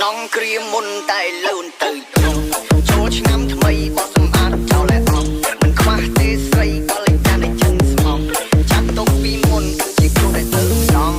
ນອງ គ្ຣຽມ ມຸນ ແຕ່ ເລີນ ເຕີ ໂຈ ໂຈ ສະຫງາມ ທຳໄມ ບໍ່ ສຳອາດ ເຈົ້າ ແລະ ອອກ ມັນ ຂວາ ເຕ ສະໄລ ກໍ ເລັຍ ການ ໃນ ຈະ ສະໝອງ ຈາກ ຕົກ ປີ ມຸນ ກັນ ເຈັບ ໂຈ ແລະ ເຕີ ນອງ.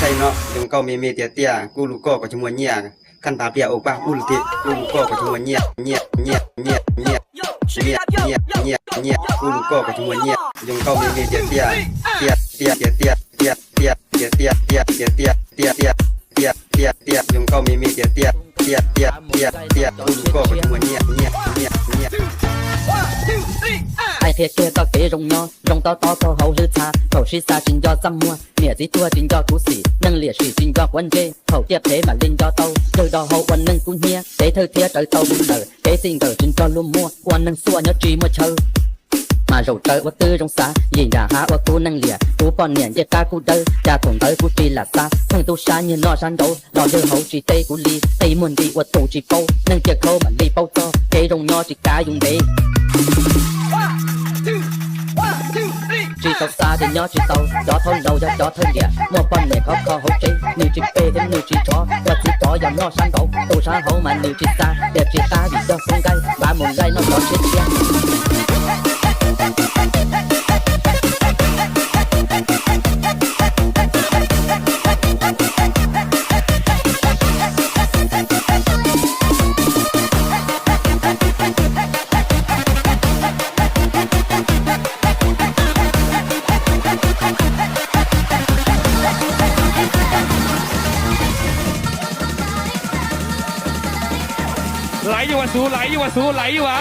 ໃສ່ເນາະ ຢົງເກົາເມເມເຕຍເຕຍ ກູລູກກໍ ກໍຈະມ່ວນເຍຍ ຄັນພາເປຍໂອກປາອູລະຕິ ກູລູກກໍ ກໍຈະມ່ວນເຍຍ ເຍຍ ເຍຍ ເຍຍ ກູລູກກໍ ກໍຈະມ່ວນເຍຍ ຢົງເກົາເມເມເຕຍເຕຍ ເຕຍ ເຕຍ ເຕຍ ເຕຍ ຢົງເກົາເມເມເຕຍເຕຍ ເຕຍ ເຕຍ ເຕຍ ເຕຍ ຢົງເກົາເມເມເຕຍເຕຍ ເຕຍ ເຕຍ ເຕຍ ເຕຍ ກູລູກກໍ ກໍຈະມ່ວນເຍຍ ເຍຍ ເຍຍ ເຍຍ. ອ້າຍເທເກຕໍ່ເກ ຢົງຍໍ ຢົງຕໍ່ຕໍ່ ເຂົາເຮົາລືຊາ ເຂົາຊີຊາຈິງຍໍຊຳມົວ ເມຍຈີຕົວຈິງຍໍກູສີ ໜຶ່ງເລຍສີຈິງຍໍຄວັນເຈ ເຂົາຕຽບເທມາຫຼິ້ນຍໍເຕົາ ເຈີດອກເຮົາອວນໜຶ່ງກູເຮຍ ເຕເທີເທເຕີເຕົາບຸນເຕີ ເຕຊິງເຕີຈິງຍໍລຸມມົວ ອວນໜຶ່ງຊົ່ວຍອດຈີມົວເຊີ ມາໂຈເຕີອວດຕື້ຢົງສາ ຢີນຢາຫາອວດກູໜຶ່ງເລຍ ກູປ້ອນເນຍເຢຍກາກູເດີ ຈາກົງເດີກູຈີລາຊາ ເພິ່ງຕູຊານຍືນນໍຊານໂດ ລອເດີເຮົາຈີເຕກູລີ ຕີມົນດີອວດຕູຈີໂປ ໜຶ່ງປຽກໂທມາລີເປົາໂຕ ເກຢົງຍໍຈີກາຍົງເດ ຈີເຕົາຊາເດຍຍໍຈີເຕົາ ຈໍເທົ່າເລົາຢາຈໍເທົ່າເດຍ ມົວປ້ອນເນຍເຂົາຄໍເຮົາເຈ ໜຶ່ງຈີເປເຫັນໜຶ່ງຈີຊໍ ອວດຈີກອຢານໍຊານໂດ ຕູຊາເຮົາມາໜຶ່ງຈີຊາ ເດຍຈີຕາດີດອກສົງໄກ ບາໝູນໄລນໍຈອເຊຍເຊຍ. ອ້າຍ ສູໄຫຼຢູ່ຫວາ ສູໄຫຼຢູ່ຫວາ?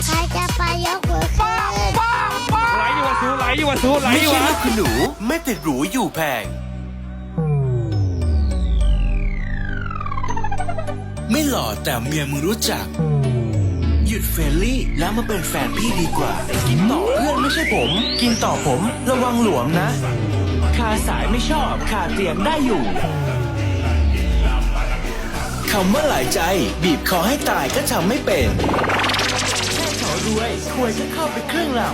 ໃຜຈະໄປຍົກມືຂຶ້ນ? ໄຫຼຢູ່ຫວາ ສູໄຫຼຢູ່ຫວາ ສູໄຫຼຢູ່ຫວາ? ໄມ່ໃຊ່ລູກຄຸນໜູ ແມ້ແຕ່ຫຼູຢູ່ແພງ. ไม่หล่อแต่เมียมึงรู้จัก หยุดเฟรนลี่แล้วมาเป็นแฟนพี่ดีกว่า กินต่อเพื่อนไม่ใช่ผม กินต่อผมระวังหลวมนะ คาสายไม่ชอบ คาเตียงได้อยู่ คำว่าหลายใจ บีบคอให้ตายก็ทำไม่เป็น แค่ขอรวย ควยก็เข้าไปครึ่งลำ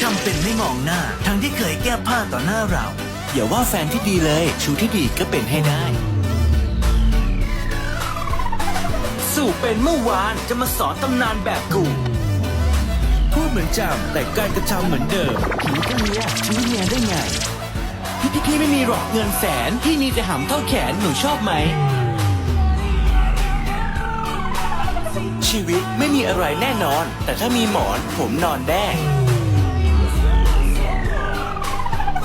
ทำเป็นไม่มองหน้า ทั้งที่เคยแก้ผ้าต่อหน้าเรา อย่าว่าแฟนที่ดีเลย ชู้ที่ดีก็เป็นให้ได้ สู่เป็นเมื่อวาน จะมาสอนตำนานแบบกู พูดเหมือนจำ แต่การกระทำเหมือนเดิม ผิวก็เลีย ชู้เมียได้ไง พี่ พี่ พี่ไม่มีหรอกเงินแสน พี่มีแต่หำเท่าแขน หนูชอบไหม ชีวิตไม่มีอะไรแน่นอน แต่ถ้ามีหมอนผมนอนแน่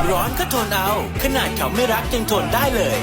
ร้อนก็ทนเอา ขนาดเขาไม่รักยังทนได้เลย